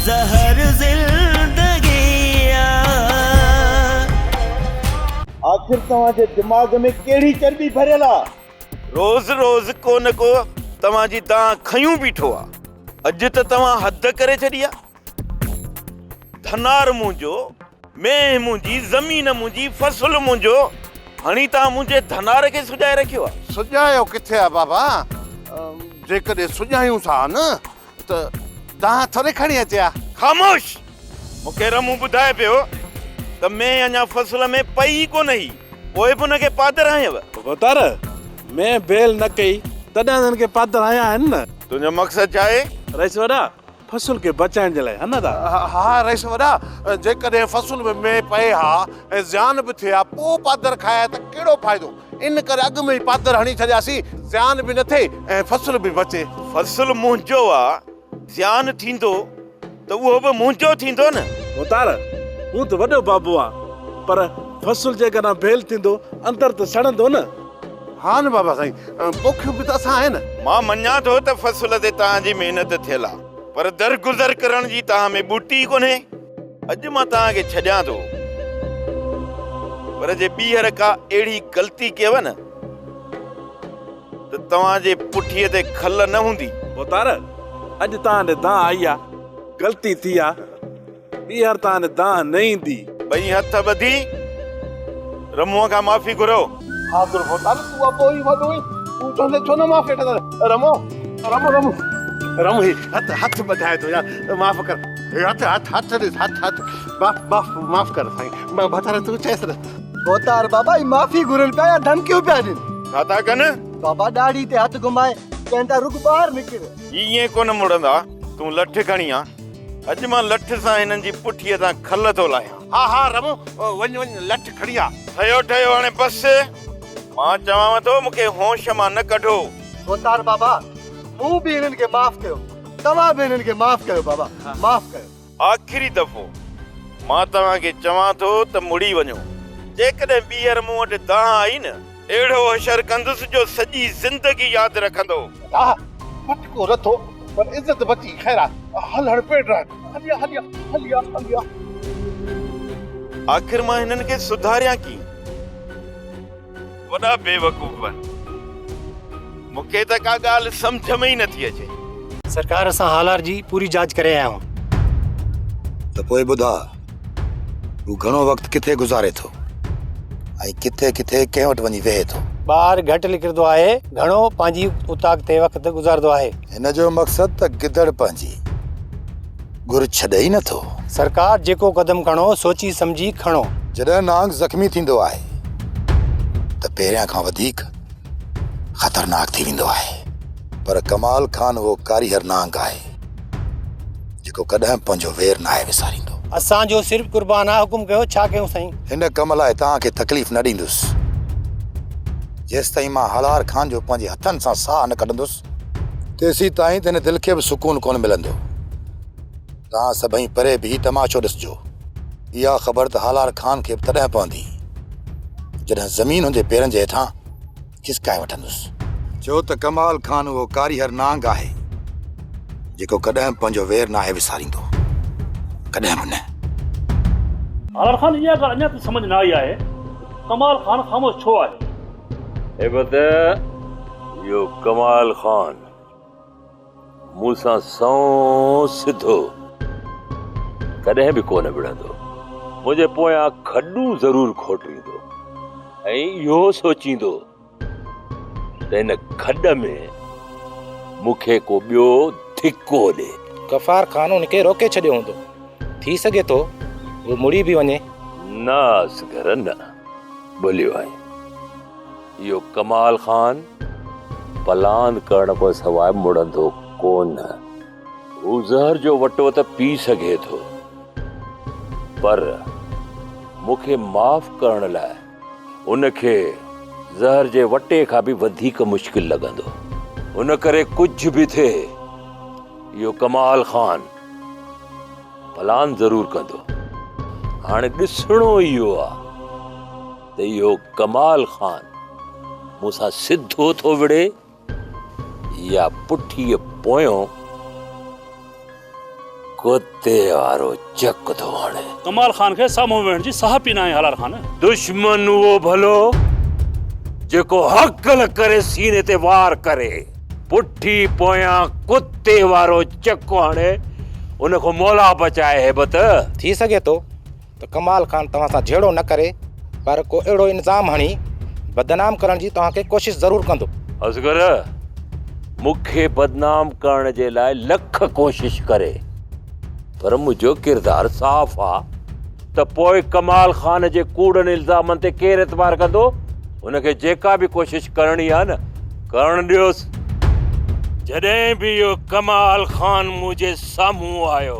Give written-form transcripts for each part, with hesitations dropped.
زهر زندگي آ. آخر توهان جي دماغ ۾ ڪهڙي چرٻي ڀريل آ؟ روز روز ڪو نه ڪو توهان جي دانهن کنيون بيٺو آ. اڄ ته توهان حد ڪري ڇڏي آ. ڌنار منهنجو، مينهن منهنجي، زمين منهنجي، فصل منهنجو، هڻي توهان منهنجي ڌنار کي سڄائي رکيو آ. سڄايو ڪٿي آ بابا؟ جيڪڏهن سڄايونس ها نه ته دانهن ٿوري کڻي اچي ها. خاموش! مون کي رمون ٻڌائي پيو ته مينهن اڃا فصل ۾ پئي ئي ڪونه هئي، پوء به ان کي پادر هنيو. ڀوتار، مينهن بيل نه ڪئي تڏهن ته هن کي پادر هنيا آهن نه. تنهنجو مقصد ڇا آهي؟ رئيس وڏا، فصل کي بچائڻ جي لاء ها نه دا؟ ها رئيس وڏا، جيڪڏهن فصل ۾ مينهن پئي ها ۽ زيان به ٿئي ها، پوء پادر کائي ها ته ڪهڙو فائدو؟ ان ڪري اڳ ۾ ئي پادر هڻي ڇڏياسين، زيان به نه ٿئي ۽ فصل به بچي. فصل منهنجو آ، زيان ٿيندو ته اهو به منهنجو ٿيندو نه. ڀوتار، هون ته وڏو بابو آن، پر فصل جيڪڏهن ڀيل ٿيندو، اندر ته سڙندو نه. ها نه بابا سائين، پوکيون به ته اسان آهن. مان مڃان ٿو ته فصل تي توهان جي محنت ٿيل آ، پر درگذر ڪرڻ جي توهان ۾ ٻوٽي ئي ڪونهي. اڄ مان توهان کي ڇڏيان ٿو، پر جي ٻيهر ڪا اهڙي غلطي ڪيو نه ته توهان جي پٺيء تي کل نه هوندي. ڀوتار، اڄ توهان ڏي دانهن آئي آ، غلطي ٿي آ، ٻيهر توهان ڏي دانهن نه ايندي. ٻئي هٿ ٻڌي رمونء کان معافي گهرو. حاضر ڀوتار، تون ابو ئي وڏو آهين، تون چوندين ڇو نه معافي وٺندس. رمو، رمو، رمو، رمو هي هٿ هٿ ٻڌائي ٿو يار، معاف ڪر. هي هٿ هٿ هٿ ڏس هٿ هٿ، معاف معاف معاف ڪر سائين. ڀوتار تون چئيس نه. ڀوتار بابا هي معافي گهرن پيا يا ڌمڪيون پيا ڏين؟ ڇا ٿا ڪن؟ بابا ڏاڙهي تي هٿ گهمائي چون ٿا رڳ ٻاهر نڪر. هي ائين ڪونه مڙندا، تون لٺ کڻي آ. اڄ مان لٺ سان هنن جي پٺيء تان کل ٿو لاهيان. ها ها رمو، وڃ وڃ لٺ کڻي آ. ٺهيو ٺهيو هاڻي بس. مان چوانو ٿو مون کي هوش مان نه ڪڍو. ڀوتار بابا، مون به هنن کي معاف ڪيو، توهان به هنن کي معاف ڪيو بابا، معاف ڪيو. آخري دفعو مان توهان کي چوان ٿو ته مڙي وڃو. جيڪڏهن ٻيهر مون وٽ دانهن آئي نه. اهڙو حشر ڪندس جو سڄي زندگي ياد رکندو. آه پٽڪو رٿو پر عزت بچي خير آ هل هڻ پيٽ رهن هليا هليا هليا هليا. آخر مان هنن کي سڌاريان ڪيئن؟ وڏا بيوقوف آهن. مون کي ته ڪا ڳالهه سمجهه ۾ ئي نٿي اچي. سرڪار اسان هالار جي پوري جاچ ڪري آيا آهيون. ته پوء ٻڌاء هو گهڻو وقت ڪٿي گذاري ٿو ۽ ڪٿي ڪٿي ڪنهن وٽ وڃي ويهي ٿو؟ ٻاهر گهٽ نڪرندو آهي، گهڻو پنهنجي اوطاق تي وقت گذارندو آهي. هن جو مقصد ته گدڙ پنهنجي گر ڇڏي ئي نٿو. سرڪار جيڪو قدم کڻو سوچي سمجهي کڻو. جڏهن نانگ زخمي ٿيندو آهي ته پهريان کان وڌيڪ خطرناڪ ٿي ويندو آهي. پر ڪمال خان اهو ڪاريهر نانگ آهي. جيڪو ڪڏهن به پنهنجو وير ناهي وساريندو. اسان جو سر قربان آ، حڪم ڪيو ڇا ڪيون سائين؟ هن ڪم لاء توهان کي تڪليف نه ڏيندس. جيستائين مان هالار خان جو پنهنجي هٿن سان ساهه نه ڪڍندس، تيسيتائين ته هن دل کي به سڪون ڪونه ملندو. توهان سڀئي پري بيهي تماشو ڏسجو. اها خبر ته هالار خان کي به تڏهن پوندي، جڏهن زمين هن جي پيرن جي هيٺان کسڪائي وٺندس. ڇو ته ڪمال خان اهو ڪاريهر نانگ آهي، جيڪو ڪڏهن به پنهنجو وير ناهي وساريندو، ڪڏهن به نه. هالار خان اها ڳالهه اڃا تائين سمجهه نه آئي آهي ته ڪمال خان خاموش ڇو آهي؟ هيبت، اهو ڪمال خان مون سان سنئون سڌو ڪڏهن به ڪونه وڙهندو. منهنجي پويان کڏون ضرور کوٽيندو ۽ اهو سوچيندو ته هن کڏ ۾ مون کي ڪو ٻيو ڌڪو ڏي. غفار خان ان کي روڪي ڇڏيو هوندو. ٿي سگهي ٿو هو مڙي به وڃي. نه اصغر نه، ڀليو آهين. اهو ڪمال خان پلاند ڪرڻ کان سواء مڙندو ڪونه. هو زهر جو وٽو ته پي سگهي ٿو، پر مون کي معاف ڪرڻ لاء هن کي زهر جي وٽي کان به وڌيڪ مشڪل لڳندو. ان ڪري ڪجهه به ٿئي، اهو ڪمال خان پلاند ضرور ڪندو. هاڻي ڏسڻو اهو آ ته اهو ڪمال خان مون سان سڌو ٿو وڙهي يا پٺيء پويون ڪتي وارو چڪ ٿو هڻي. ڪمال خان کي سامهون ويهڻ جي ساهپ ئي ناهي هالار خان. دشمن اهو ڀلو جيڪو هڪل ڪري سيني تي وار ڪري. پٺي پويان ڪتي وارو چڪ هڻي ان کان مولا بچائي هيبت. ٿي سگهي ٿو ته ڪمال خان توهان سان جهيڙو نه ڪري پر ڪو اهڙو الزام هڻي بدنام ڪرڻ جي توهان کي ڪوشش ضرور ڪندو. اصغر مون کي بدنام ڪرڻ جي لاء لک ڪوشش ڪري پر منهنجو ڪردار صاف آ ته پوء ڪمال خان جي ڪوڙن الزامن تي ڪير اعتبار ڪندو؟ هن کي جيڪا به ڪوشش ڪرڻي آ نه ڪرڻ ڏيوس. جڏهن به اهو ڪمال خان منهنجي سامهون آيو.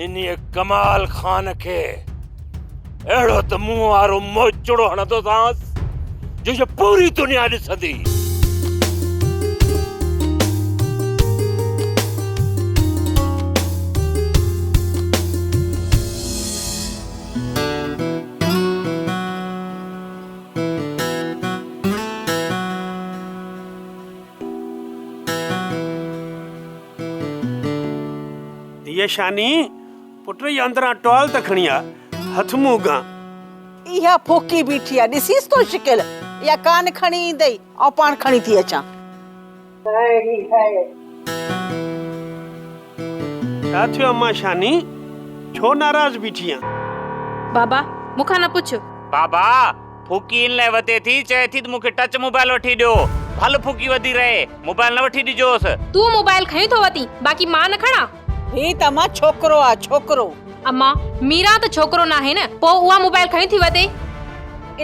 انهيء ڪمال خان کي اهڙو ته منهن وارو موچڙو هڻندوسانس جو هيء پوري دنيا ڏسندي. ڌيء شاني، پٽ هي اندران ٽوال ته کڻي آ، هٿ منهن اگهان. اها ڦوڪي بيٺي آ، ڏسيس ٿو شڪل، اها ڪانه کڻي ايندئي، آئون پاڻ کڻي ٿي اچان. هائي هائي. ڇا ٿيو امان شاني، ڇو ناراض بيٺي آن؟ بابا، مون کان نه پڇ. بابا، ڦوڪي ان لاء وڌي ٿي، چئي ٿي ته مون کي ٽچ موبائل وٺي ڏيو. ڀل ڦوڪي وڌي رهي، موبائل نه وٺي ڏجوس. تون موبائل کڻي ٿو وتين، باقي مان نه کڻان؟ هي ته امان ڇوڪرو آ، ڇوڪرو. امان، ميران ته ڇوڪرو ناهي نه، پوء اها موبائل کڻي ٿي وتي؟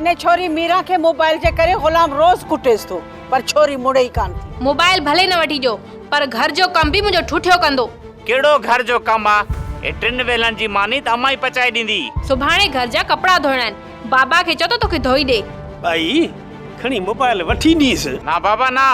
ان ڇوري ميران کي موبائل جي ڪري غلام روز ڪٽيس ٿو، پر ڇوري مڙي ئي ڪانه ٿي. موبائل ڀلي نه وٺي ڏيو، پر گهر جو ڪم به منهنجو ٺوٺيو ڪندو. ڪهڙو گهر جو ڪم آ؟ هي ٽن ويلن جي ماني ته امان ئي پچائي ڏيندي. سڀاڻي گهر جا ڪپڙا ڌوئڻا آهن، بابا کي چئو ته توکي ڌوئي ڏي. ٻائي، کڻي موبائل وٺي ڏينس. نه بابا نه،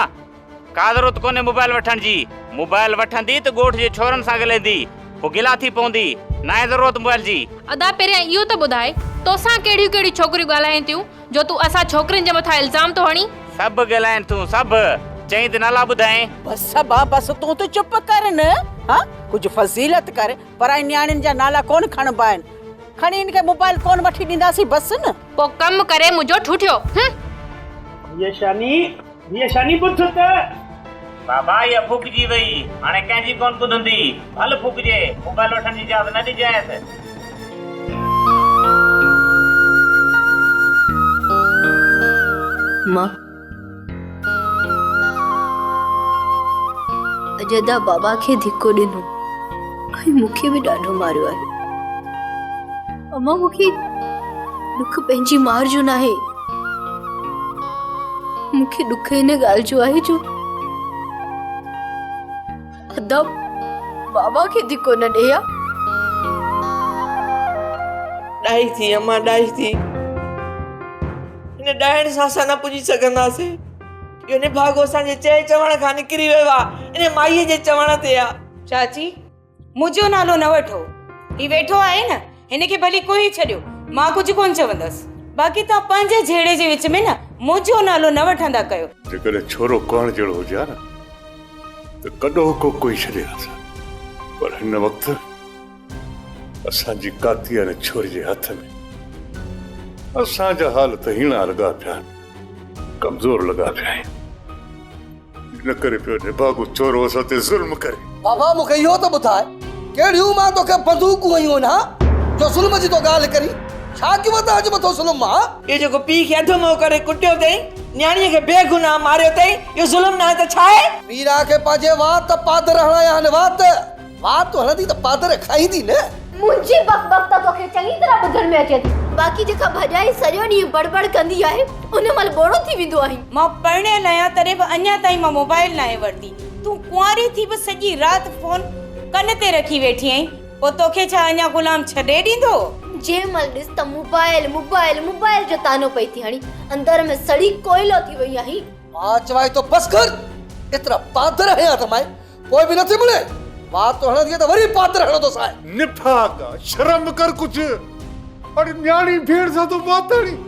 ڪا ضرورت ڪونهي موبائل وٺڻ جي. موبائل وٺندي ته ڳوٺ جي ڇورن سان ڳالهائيندي، پوء گلا ٿي پوندي. ناهي ضرورت موبائل جي. ادا پهريان اهو ته ٻڌاء، توسان ڪهڙيون ڪهڙيون ڇوڪريون ڳالهائين ٿيون، جو تون اسان ڇوڪرين جي مٿان الزام ٿو هڻين؟ سڀ ڳالهائين ٿيون سڀ. چئين ته نالا ٻڌائين. بس ابا بس تون ته چپ ڪر نه. ها ڪجهه فضيلت ڪر، پرائين نياڻين جا نالا ڪونه کڻبا آهن. کڻي هن کي موبائل ڪونه وٺي ڏينداسين بس نه. پوء ڪم ڪري منهنجو ٺوٺيو. هن. ڌيء شاني، ڌيء شاني ٻڌ ته. بابا اها ڦوڪجي وئي، هاڻي ڪنهن جي ڪونه ٻڌندي، ڀل ڦوڪجي، موبائل وٺڻ جي اجازت نه ڏجانئس. مان اڄ ادا بابا کي ڌڪو ڏنو ۽ مون کي به ڏاڍو ماريو آهي. امان مون کي ڏک پنهنجي مار جو ناهي، مون کي ڏک ان ڳالهه جو آهي جو ادا بابا کي ڌڪو نه ڏي ها. ڏاهي ٿي امان ڏاهي ٿي. هن ڏائڻ سان اسان نه پڄي سگهنداسين. اهو نڀاڳو اسان جي چئي چوڻ کان نڪري ويو آ. ان مائيء جي چوڻ تي آ. چاچي، منهنجو نالو نه وٺو. هي ويٺو آهي نه، هن کي ڀلي ڪوهي ڇڏيو، مان ڪجهه ڪونه چوندس. باقي توهان پنهنجي جهيڙي جي وچ ۾ نه منهنجو نالو نه وٺندا ڪيو. جيڪڏهن ڇورو ڪهڻ جهڙو هجي ها نه ته ڪڏهوڪو ڪوهي ڇڏي هاس. پر هن وقت اسان جي ڪاتي آهي ڇوري جي هٿ ۾. اسان جا حال ته هيڻا لڳا پيا آهن، ڪمزور لڳا پيا آهيون. ان ڪري پيو نڀاڳو ڇورو اسان تي ظلم ڪري. بابا مون کي اهو ته ٻڌاء ڪهڙيون مان توکي بندوقون هنيون آهن ها جو ظلم جي ٿو ڳالهه ڪرين. ڇا ڪيو اٿئي اڄ مٿو ظلم ها؟ اهو جيڪو پيء کي اڌ مئو ڪري ڪٽيو اٿئي، نياڻيء کي بي گناهه ماريو اٿئي، اهو ظلم ناهي ته ڇا آهي؟ ميرا کي پنهنجي وات پادر هڻايا آهن وات. وات هڻندي ته پادر کائيندي نه. منهنجي بڪ بڪ ته توکي چڱي طرح ٻڌڻ ۾ اچي ٿي. باقي جيڪا ڀڄائي سڄو ڏينهن بڙ بڙ ڪندي آهي ان مهل ٻوڙو ٿي ويندو آهين. مان پرڻيل آهيان تڏهن به اڃا تائين مان موبائل ناهي ورتي. تون ڪنواري ٿي به سڄي رات فون ڪن تي رکي ويٺي آهين. پوء توکي ڇا اڃا غلام ڇڏي ڏيندو؟ جنهن مهل ڏس ته موبائل موبائل موبائل جو طعنو پئي ٿي هڻين. اندر ۾ سڙي ڪوئلو ٿي وئي آهين. مان چوانء ٿو بس ڪر. ايترا پادر هنيا اٿمانء پوء به نٿي مڙي. وات هڻندينء ته وري پادر هڻندوسانء. نفاق آ، شرم ڪر ڪجهه. اڙي نياڻي ڀيڻ سان تون وات هڻين.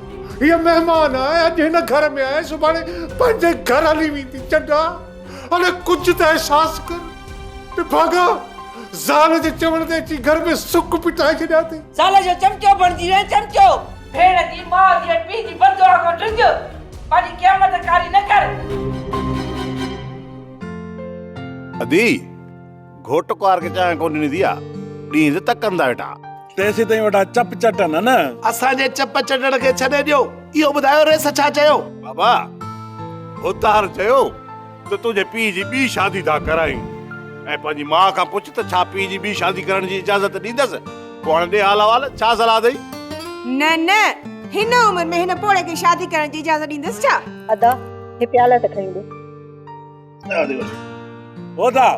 هيء مهمان آهي، اڄ هن گهر ۾ آهي، سڀاڻي پنهنجي گهر هلي ويندي. چنڊا، اڙي ڪجهه ته احساس ڪر. نڀاڳا، زال جي چوڻ تي اچي گهر ۾ سڪ پٽائي ڇڏيا اٿئي. زال جو چمچو بڻجي وئين چمچو. ڀيڻ جي، ماء جي ۽ پيء جي بددعا کان ڊڄ. پنهنجي قيامت ڪاري نه ڪر. ادي، گهوٽ ڪنوار کي چانهه ڪونه ڏني ٿي آ، ڏينهن ته تڪن ٿا ويٺا. تيسين تائين وٺا چپ چٽن نه. اسان جي چپ چٽڻ کي ڇڏي ڏيو، اهو ٻڌايو رئيس ڇا چيو؟ بابا، ڀوتار چيو ته تنهنجي پيء جي ٻي شادي ٿا ڪرايون ۽ پنهنجي ماء کان پڇ ته ڇا پيء جي ٻي شادي ڪرڻ جي اجازت ڏيندس؟ پوء هاڻي ڏي حال احوال، ڇا صلاح اٿئي؟ نه نه، هن عمر ۾ هن پوڙهي کي شادي ڪرڻ جي اجازت ڏيندس ڇا؟ ادا، هي پيالا ته کڻي ڏي. هودا،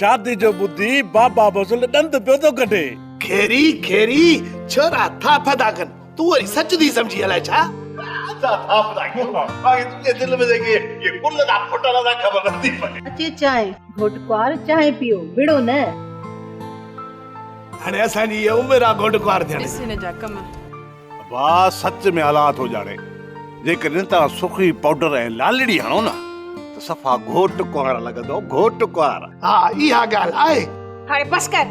شادي جو ٻڌي بابا بزل ڏند پيو ٿو ڪڍي. کيري کيري، ڇورا ٿاڦ ٿا ڪن، تون وري سچ ٿي سمجهين الائي ڇا؟ اسان ٿاڦ ٿا ڪيون، باقي تنهنجي دل ۾ جيڪي اهي گل ٿا ڦٽن اسان کي خبر نٿي پئي. اچي چانهه، گهوٽ ڪنوار چانهه پيئو، وڙهو نه. هاڻي اسان جي اها عمر آ گهوٽ ڪنوار ٿيڻ جي. ڏس هن جا ڪم. ابا سچ ۾ الله ٿو ڄاڻي جيڪڏهن توهان سرخي پائوڊر ۽ لالڙي هڻو نه ته صفا گهوٽ ڪنوار لڳندو گهوٽ ڪنوار. ها اها ڳالهه آهي. هاڻي بس ڪر.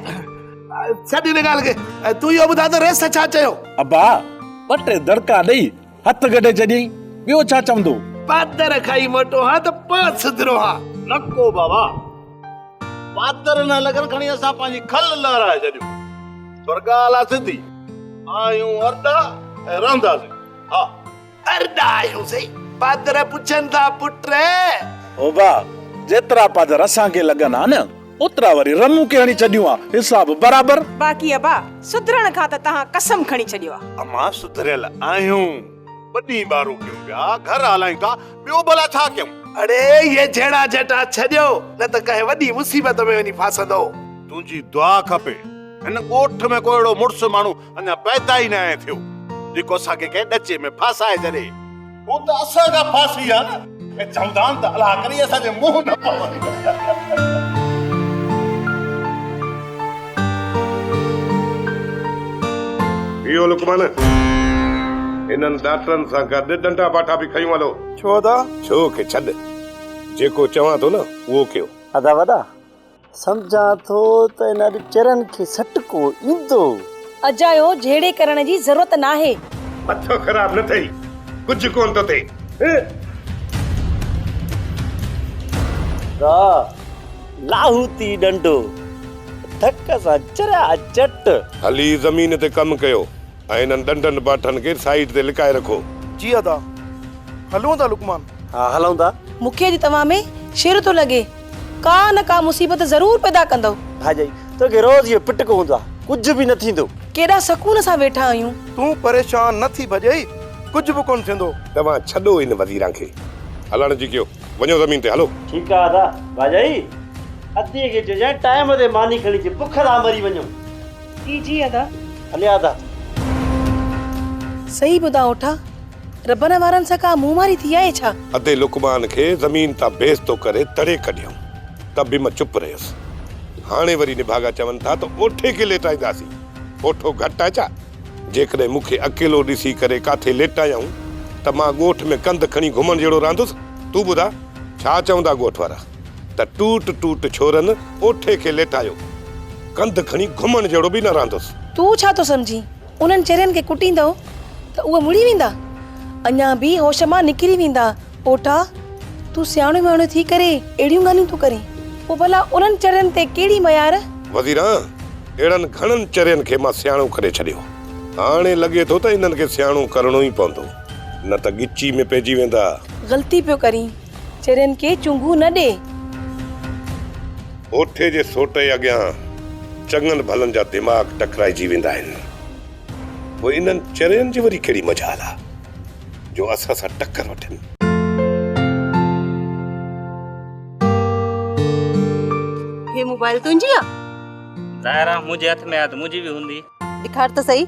ڇڏ ان ڳالهه کي تون اهو ٻڌاء ته رئيس ڇا چيو؟ ابا ٻه ٽي دڙڪا ڏئي هٿ ڪڍي ڇڏيائين ٻيو ڇا چوندو. پادر کائي موٽو ها ته پاڻ سڌرو ها. نه ڪو بابا پادر نه لڳن کڻي اسان پنهنجي کل لهرائي ڇڏيون پر ڳالهه آ سڌي آهيون ارڏا ۽ رهنداسين ها. ارڏا آهيون سهي پادر پڇن ٿا پٽ. هوبا جيترا پادر اسان کي لڳن ها نه اوترا وري رمون کي هڻي ڇڏيون ها حساب برابر. باقي ابا سڌرڻ کان ته توهان قسم کڻي ڇڏيو آ. امان سڌريل آهيون. ٻڏي ٻارو ڪيون پيا، گهر هلايون ٿا، ٻيو ڀلا ڇا ڪيون؟ اڙي اهي جهيڙا جهٽا ڇڏيو، نه ته ڪنهن وڏي مصيبت ۾ وڃي ڦاسندؤ. تنهنجي دعا کپي، هن ڳوٺ ۾ ڪو اهڙو مڙس ماڻهو اڃا پيدا ئي ناهي ٿيو، جيڪو اسان کي ڪنهن ڏچي ۾ ڦاسائي ڇڏي. هو ته اسان کان ڦاسي ها نه، ۽ چوندا آهن ته الله ڪري اسان جي منهن نه پون. بيهو لقمان، هنن ڏاٽرن سان گڏ ڏنڊا باٺا به کنيون هلو. ڇو ادا؟ ڇو کي ڇڏ، جيڪو چوان ٿو نه اهو ڪيو. ادا وڏا، سمجهان ٿو ته ان اڄ چرن کي سٽڪو ايندو. اجايو جهيڙي ڪرڻ جي ضرورت ناهي. مٿو خراب نه ٿئي، ڪجهه ڪونه ٿو ٿئي. ادا، لاهوتي ڏنڊو. ڌڪ سان چريا چٽ. هلي زمين تي ڪم ڪيو ۽ انهن ڏنڊن باٺن کي سائيڊ تي لڪائي رکو. جي ادا. هلون ٿا لقمان. ها هلون ٿا. مون کي اڄ توهان ۾ شر ٿو لڳي. ڪا نه ڪا مصيبت ضرور پيدا ڪندؤ. ڀاڄائي، توکي روز اهو پٽڪو هوندو آ. ڪجهه به نه ٿيندو. ڪيڏا سڪون سان ويٺا آهيون. تون پريشان نه ٿي ڀڄئي، ڪجهه به ڪونه ٿيندو. توهان ڇڏو ان وزيران کي. هلڻ جي ڪيو. وڃو زمين تي هلو. ٺيڪ آ ادا. ڀاڄائي، اديء کي چئجانء ٽائيم تي ماني کڻي اچي، بک ٿا مري وڃون. جي جي ادا. هليا ادا. صحيح ٻڌاء اوٺا، ربن وارن سان ڪا منهن ماري ٿي آهي ڇا؟ ادي لقمان کي زمين تان بيعزتو ڪري تڙي ڪڍيائون ته به مان چپ رهيس. هاڻي وري نڀاڳا چون ٿا ته اوٺي کي ليٽائينداسين. اوٺو گهٽ آهي ڇا؟ جيڪڏهن مون کي اڪيلو ڏسي ڪري ڪاٿي ليٽايائون ته مان ڳوٺ ۾ ڪنڌ کڻي گهمڻ جهڙو رهندس؟ تون ٻڌاء، ڇا چوندا ڳوٺ وارا ته ٽوٽ ٽوٽ ڇورن اوٺي کي ليٽايو، ڪنڌ کڻي گهمڻ جهڙو به نه رهندس. تون ڇا ٿو سمجهين، انهن چرين کي ڪٽيندؤ ته اهي مڙي ويندا؟ اڃا به هوش مان نڪري ويندا. اوٺا، تون سياڻو مياڻو ٿي ڪري اهڙيون ڳالهيون ٿو ڪرين، پوء ڀلا انهن چرين تي ڪهڙي ميار؟ وزيران، اهڙن گهڻن چرين کي مان سياڻو ڪري ڇڏيو. هاڻي لڳي ٿو ته انهن کي سياڻو ڪرڻو ئي پوندو، نه ته ڳچي ۾ پئجي ويندا. غلطي پيو ڪرين، چرين کي چونگون نه ڏي. اوٺي جي سوٽ جي اڳيان چڱن ڀلن جا دماغ ٽڪرائجي ويندا آهن. پوء انهن چرين جي وري ڪهڙي مجال آ، جو اسان سان ٽڪر وٺن. هي موبائل تنهنجي آ؟ ظاهر آ منهنجي هٿ ۾ آ ته منهنجي به هوندي. ڏيکار ته سهي.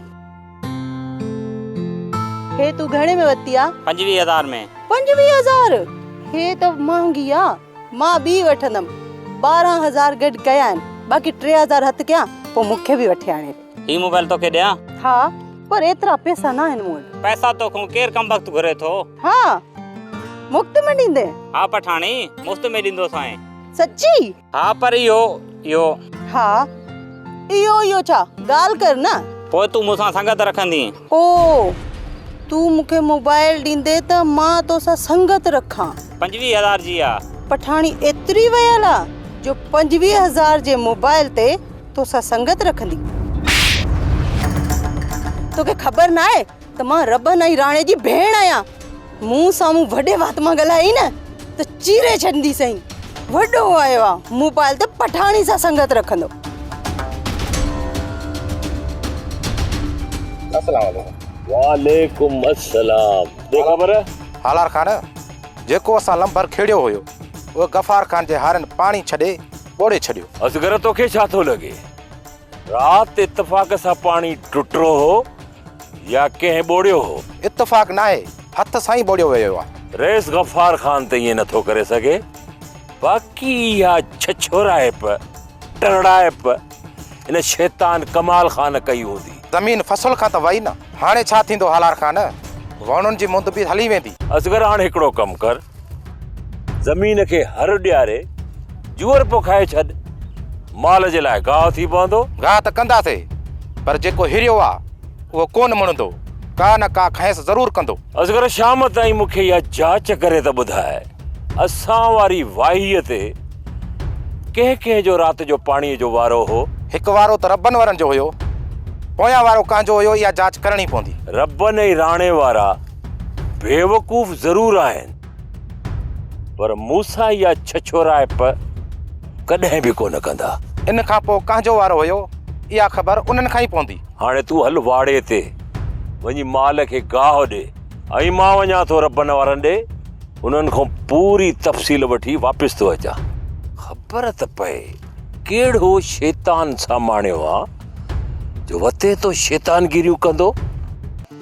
هي تون گهڻي ۾ ورتي آ؟ 25 هزار ۾. 25 هزار؟ هي ته مهانگي آ. مان ٻي وٺندم. 12 هزار گڏ ڪيا آهن. باقي 3 هزار هٿ ڪيان پوء مون کي به وٺي آڻي ڏي. هي موبائل توکي ڏيان؟ ها پر ايترا پئسا ناهن مون وٽ. پئسا توکون ڪير ڪمبخت گهري ٿو؟ ها مفت ۾ ڏيندين؟ ها پٺاڻي مفت ۾ ڏيندوسانء. سچي؟ ها پر اهو، اهو. ها اهو اهو ڇا؟ ڳالهه ڪر نه. پوء تون مون سان سنگت رکندين؟ او تون مون کي موبائل ڏيندين ته مان توسان سنگت رکان. 25 هزار جي آ. پٺاڻي ايتري ويل آ جو 25 هزار جي موبائل تي توسان سنگت رکندي. توکي خبر ناهي ته مان ربن ۽ راڻي جي ڀيڻ آهيان. مون سامهون وڏي وات مان ڳالهائين نه ته چيري ڇڏنديسئين. وڏو آيو آ موبائل تي پٺاڻي سان سنگت رکندو. السلام عليڪم. وعليڪم السلام. ڏي خبر. هالار خان، جيڪو اسان لنڀر کيڙيو هيو، اهو غفار خان جي هارين پاڻي ڇڏي ٻوڙي ڇڏيو. اصغر توکي ڇا ٿو لڳي؟ رات اتفاق سان پاڻي ٽٽو هو يا ڪنهن ٻوڙيو هو؟ اتفاق ناهي، هٿ سان ئي ٻوڙيو ويو آهي. رئيس غفار خان ته ائين نٿو ڪري سگهي. باقي اها ڇڇورائپ، ٽرڙائپ ان شيطان ڪمال خان ڪئي هوندي. زمين فصل کان ته وئي نه، هاڻي ڇا ٿيندو هالار خان؟ ووڻن جي مند به هلي ويندي. اصغر هاڻ هڪڙو ڪم ڪر، زمين کي هر ڏياري جوئر پوکائي ڇڏ، مال جي لاء گاهه ٿي پوندو. گاهه ته ڪنداسي، پر جيڪو هريو آ، اهو ڪونه مڙندو، ڪا نه ڪا کانئس ضرور ڪندو. اصغر شام تائين مون کي اها جاچ ڪري ته ٻڌاء، اسان واري واهيء تي ڪنهن ڪنهن جو رات جو پاڻيء جو وارو هو؟ هڪ وارو ته ربن وارن جو هيو، پويان وارو ڪنهن جو هيو، اها جاچ ڪرڻي پوندي. ربن ۽ راڻي وارا بيوقوف ضرور آهن، پر مون سان اها ڇڇورائپ ڪڏهن به ڪونه ڪندا. ان کان پوء ڪنهن جو وارو هيو، اها خبر انهن کان ئي پوندي. هاڻي تون هل واڙي تي وڃي مال کي گاهه ڏي ۽ مان وڃان ٿو ربن وارن ڏي، انهن کان پوري تفصيل وٺي واپس ٿو اچان. خبر ته پئي ڪهڙو شيطان ساماڻيو آ جو وتي ٿو شيطانگيريون ڪندو.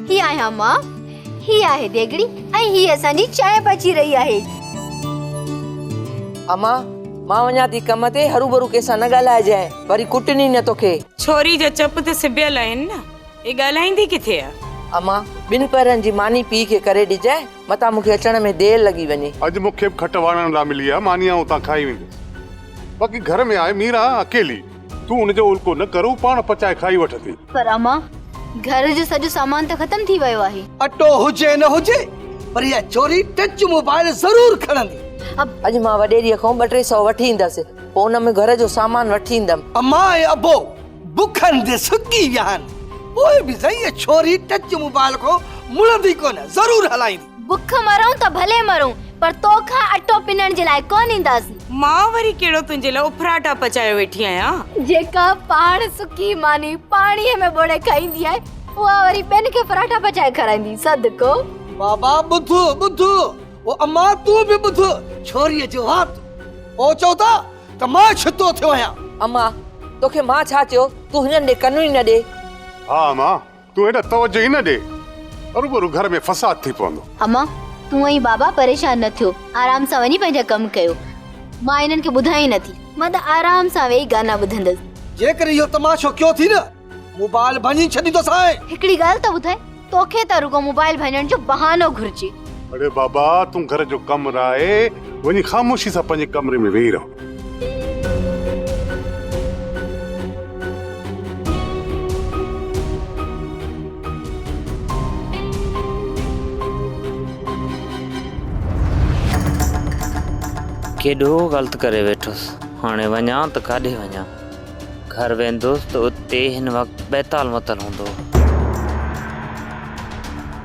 هي آهيان مان، هي آهي ديڳڙي ۽ هي اسان جي چانهه پچي رهي آهي. امان، مان وڃان ٿي ڪم تي، هروڀرو ڪنهن سان نه ڳالهائجانء، وري ڪٽن ئي نه توکي. ڇوري جا چپ ته سبيل آهن نه، هي ڳالهائيندي ڪٿي آ. امان، ٻن پهرن جي ماني پيء کي ڪري ڏجانء، متان مون کي اچڻ ۾ دير لڳي وڃي. اڄ مون کي به کٽ واڻڻ لاء ملي آ، ماني آئون اتان کائي ويندس. باقي گهر ۾ آهي ميران اڪيلي. تون ان جو الڪو نه ڪر، هو پاڻ پچائي کائي وٺندي. پر امان، گهر جو سڄو سامان ته ختم ٿي ويو آهي. اٽو هجي نه هجي، پر اها چوري ٽچ موبائل ضرور کڻندي. اڄ مان وڏيريء کان ٻه ٽي سئو وٺي ايندس، پوء ان ۾ گهر جو سامان وٺي ايندم. امان ۽ ابو بکن تي سڪي ويا آهن، پوء به سائين اها ڇوري ٽچ موبائل کان مڙندي ڪونه، ضرور هلائيندي. بک مرون ته ڀلي مرون، پر تو کان اٽو پنڻ جي لاء ڪونه اينداسين. مان وري ڪهڙو تنهنجي لاء اڦراٽا پچايو ويٺي آهيان. جيڪا پاڻ سڪي ماني پاڻيء ۾ ٻوڙي کائيندي آهي، اها وري ٻين کي پراٺا پچائي کارائيندي. صدقو. بابا ٻڌ ٻڌ، او امان تون به ٻڌ، ڇوريء جو وات. پوء چئو ٿا ته مان ڇتو ٿيو آهيان. امان، توکي مان ڇا چيو، تون هنن ڏي ڪن ئي نه ڏي. ها امان، تون ايڏا توجه ئي نه ڏي، هروڀرو گهر ۾ فساد ٿي پوندو. امان، تون ۽ بابا پريشان نه ٿيو، آرام سان وڃي پنهنجا ڪم ڪيو. مان هنن کي ٻڌان ئي نه ٿي. مان ته آرام سان ويهي گانا ٻڌندس. جيڪڏهن اهو تماشو ڪيو ٿي نه، موبائل ڀڃي ڇڏيندوسانء. هڪڙي ڳالهه ته ٻڌاء، توکي ته رڳو موبائل ڀڃڻ جو بهانو گهرجي. اڙي بابا، تون گهر جو ڪم رائي وڃي خاموشي سان پنهنجي ڪمري ۾ ويهي رهه. ڪيڏو غلط ڪري ويٺس، هاڻي وڃان ته ڪاڏي وڃان؟ گهر ويندس ته اتي هن وقت بيتال متل هوندو.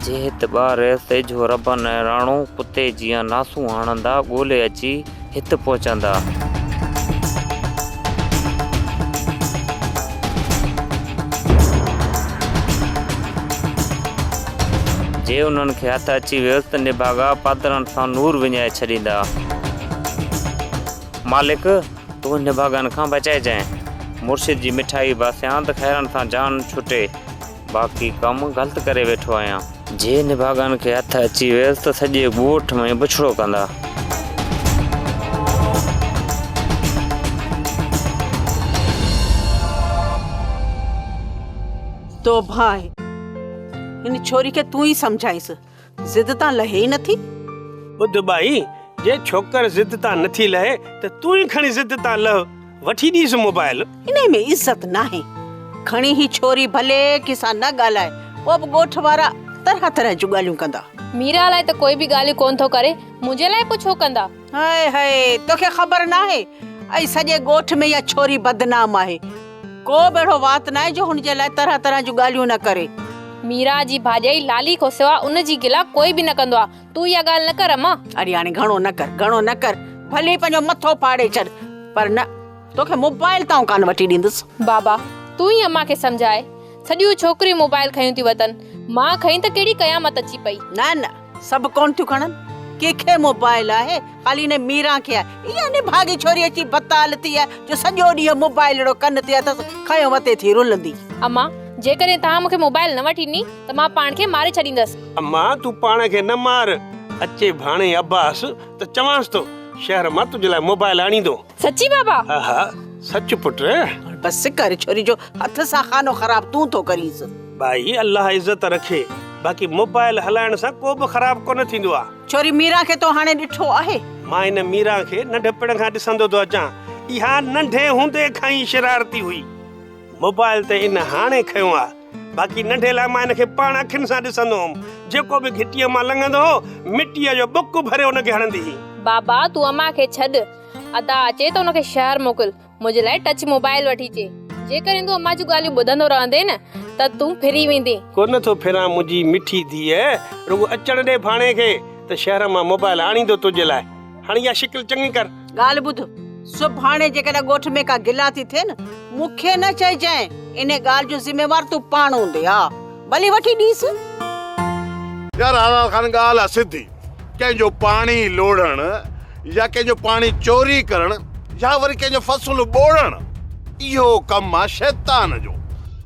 جي هت ٻاهر رهيس ته اجهو ربن ۽ راڻو ڪتي جيان ناسون هڻندا ڳولي اچي هت پهچندا. جي انهن کي هٿ اچي ويس ته نڀاڳا پادرن سان نور وڃائي ڇڏيندا. مالڪ! تون نڀاڳن کان بچائجانء. مرشد جي مٺائي باسيان ته خيرن سان جان ڇٽي. باقي ڪم غلط ڪري ويٺو آهيان. جي نڀاڳن کي هٿ اچي ويس ته سڄي ڳوٺ ۾ بڇڙو ڪندا. توبهه آهي. هن ڇوري کي تون ئي سمجهائينس. ضد تان لهي ئي نٿي. ٻڌ ٻائي، جي ڇوڪر ضد تان نٿي لهي ته تون ئي کڻي ضد تان لهه، وٺي ڏيس موبائل. انهي ۾ عزت ناهي. کڻي هي ڇوري ڀلي ڪنهن سان نه ڳالهائي، پوء به ڳوٺ وارا طرح طرح جون ڳالهيون ڪندا. ميرا لاء ته ڪوئي به ڳالهيون ڪونه ٿو ڪري، منهنجي لاء پوء ڇو ڪندا؟ هاء هاء توکي خبر ناهي ۽ سڄي ڳوٺ ۾ اها ڇوري بدنام آهي. ڪو به اهڙو وات ناهي جو هن جي لاء طرح طرح جون ڳالهيون نه ڪري. ميرا جي ڀاڄائي لالي کان سوا ان جي گلا ڪوئي به نه ڪندو آ. تون اها ڳالهه نه ڪر امان. اڙي هاڻي گهڻو نه ڪر، گهڻو نه ڪر. ڀلي پنهنجو مٿو ڦاڙي ڇڏ پر نه توکي موبائل ته آئون ڪانه وٺي ڏيندس. بابا تون ئي امان کي سمجهاء. سڄيون ڇوڪريون موبائل کنيون ٿيون وتن. مان کنئي ته ڪهڙي قيامت اچي پئي. نه نه سڀ ڪونه ٿيون کڻن. ڪنهن کي موبائل آهي، خالي انهي ميران کي آهي. اها نڀاڳي ڇوري اچي بتال ٿي آهي جو سڄو ڏينهن موبائلڙو ڪن تي اٿس، کنيو وتي ٿي رلندي. امان، جيڪڏهن توهان مون کي موبائل نه وٺي ڏني ته مان پاڻ کي ماري ڇڏيندس. امان، تون پاڻ کي نه مار. اچي ڀاڻي عباس ته چوانس ٿو، شهر مان تنهنجي لاء موبائل آڻيندو. سچي بابا؟ ها ها، سچ پٽ. بس ڪر ڇوري جو هٿ سان خانو خراب تون ٿو ڪرينس. ڀائي الله عزت رکي، باقي موبائل هلائڻ سان ڪو به خراب ڪونه ٿيندو آ. ڇوري ميران کي تو هاڻي ڏٺو آهي؟ مان ان ميران کي ننڍپڻ کان ڏسندو ٿو اچان. اها ننڍي هوندي کان ئي شرارتي هئي. موبائل ته ان هاڻي کنيو آ، باقي ننڍي لاء مان ان کي پاڻ اکين سان ڏسندو هوم. جيڪو به گهٽيء مان لنگهندو هو، مٽيء جو ٻڪ ڀري ان کي هڻندي هئي. بابا تون امان کي ڇڏ. ادا اچي ته ان کي شهر موڪل. منهنجي لاء ٽچ موبائل وٺي اچي. جيڪڏهن تون امان جون ڳالهيون ٻڌندو رهندين نه ته تون ڦري ويندين. ڪونه ٿو ڦران منهنجي مٺي ڌيء، رڳو اچڻ ڏي ڀاڻي کي ته شهر مان موبائل آڻيندو تنهنجي لاء. هاڻي اها شڪل چڱي ڪر. ڳالهه ٻڌ، سڀاڻي جيڪڏهن ڳوٺ ۾ ڪا گلا ٿي ٿئي نه، مون کي نه چئجانء، انهي ڳالهه جو ذميوار تون پاڻ هوندين. ها، ڀلي وٺي ڏينس. يار حلال خان ڳالهه آ سڌي، ڪنهن جو پاڻي لوڙهڻ يا ڪنهن جو پاڻي چوري ڪرڻ يا وري ڪنهن جو فصل ٻوڙڻ اهو ڪم آ شيطان جو.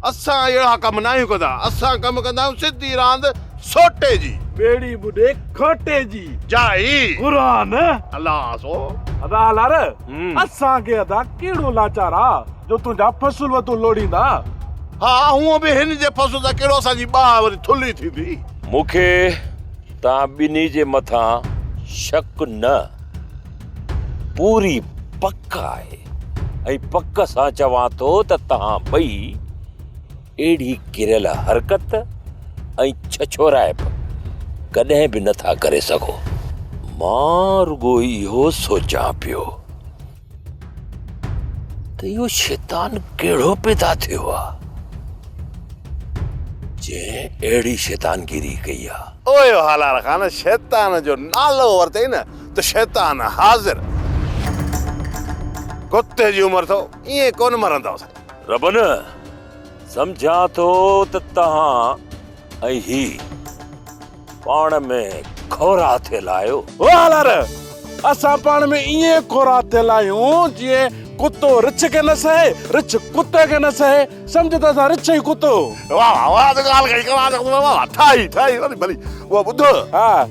اسان اهڙا ڪم ناهيون ڪندا، اسان ڪم ڪندا آهيون سڌي راند سوٽي جي. ٻيڙي ٻڏي کوٽي جي. جائي. قرآن. الله سو. ادا هالار اسان کي ادا ڪهڙو لاچار آ جو تنهنجا فصل وتون لوڙهيندا. ها هونء به هن جي فصل سان ڪهڙو اسان جي ٻاهه وري ٿلهي ٿيندي. مون کي توهان ٻنهي جي مٿان شڪ نه پوري پڪ آهي ۽ پڪ سان چوان ٿو ته توهان ٻئي اهڙي ڪريل حرڪت ۽ ڇڇورائپ ڪڏهن به نٿا ڪري سگهو. مان رڳو اهو سوچان پيو ته اهو شيطان ڪهڙو پيدا ٿيو آ جنهن اهڙي شيطانگيري ڪئي آ. اوهي هالار خان شيطان جو نالو ورتئي نه ته شيطان حاضر. ڪتي جي عمر اٿو ائين ڪونه مرندؤ. ربن سمجهان ٿو ته توهان ۽ هي پاڻ ۾ کورا ٿيل آهيو. او هالار! اسان پاڻ ۾ ائين کورا ٿيل آهيون جيئن ڪتو رڇ کي نه سهي، رڇ ڪتي کي نه سهي، سمجهه ته اسان رڇ ۽ ڪتو. واه واه واه ته ڳالهه ڪئي ڪمال واه واه ٺاهي ٺاهي ڀلي ڀلي اها ٻڌ. ها.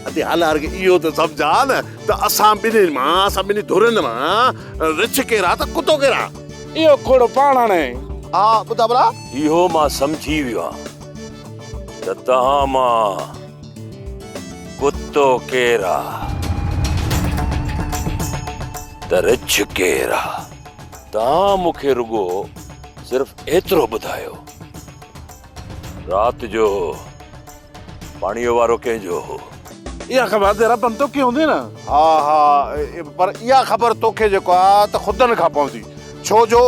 ادي هالار کي اهو ته سمجهاء نه ته اسان ٻنهين مان اسان ٻنهي ڌرين مان رڇ ڪير آ ته ڪتو ڪير آ. اهو کوڙ پاڻ هڻي. ها ٻڌاء ڀلا. اهو مان سمجهي ويو آهيان. ته توهان مان ڪتو ڪير آ ته رڇ ڪير آ. توهان مون کي رڳو صرف ايترو ٻڌايو، رات جو پاڻيء وارو ڪنهن جو هو؟ اها خبر ته ربن توکي هوندي نه؟ ها ها پر اها خبر توکي جيڪو آ ته خدن کان پوندي، ڇو جو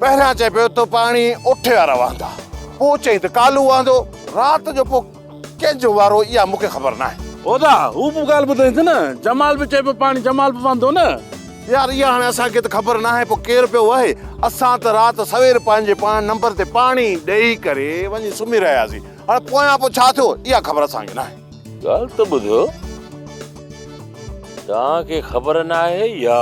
پهريان چئي پيو ته پاڻي اوٺي وارا وهندا، پوء چئين ته ڪالو وهندو، رات جو پوء ڪنهن جو وارو اها مون کي خبر ناهي. ادا هو به ڳالهه ٻڌائينس نه، جمال به چئي پيو پاڻي جمال به وهندو نه. يار اها هاڻي اسان کي ته خبر ناهي پوء ڪير پيو وهي، اسان ته رات سوير پنهنجي پاڻ نمبر تي پاڻي ڏئي ڪري وڃي سمهي رهياسين، هاڻي پويان پوء ڇا ٿيو اها خبر اسان کي ناهي. ڳالهه ته ٻڌو، توهان کي خبر ناهي يا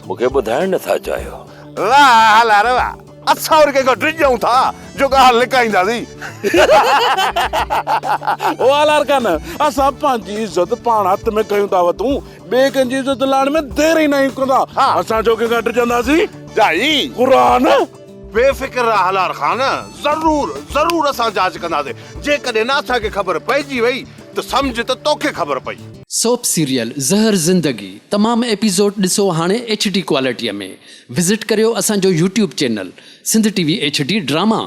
مون کي ٻڌائڻ نه ٿا چاهيو؟ واهه هالار واهه، اسان وري ڪنهن کان ڊڄون ٿا جو ڳالهه لڪائينداسين. او هالار خان، اسان پنهنجي عزت پاڻ هٿ ۾ کنيون ٿا وتون، ٻئي ڪنهن جي عزت لاهڻ ۾ دير ئي ناهيون ڪندا. اسان ڇو ڪنهن کان ڊڄنداسين؟ جائي. قرآن. بي فڪر رهه هالار خان، ضرور ضرور اسان جاچ ڪنداسين، جيڪڏهن نه اسان کي خبر پئجي وئي ته سمجهه ته توکي خبر پئي. سوپ سيريل زهر زندگي تمام ايپيسوڊ ڏسو هاڻي ايڇ ڊي ڪوالٽي ۾ وزٽ ڪريو اسان جو YouTube channel Sindh T V H D drama.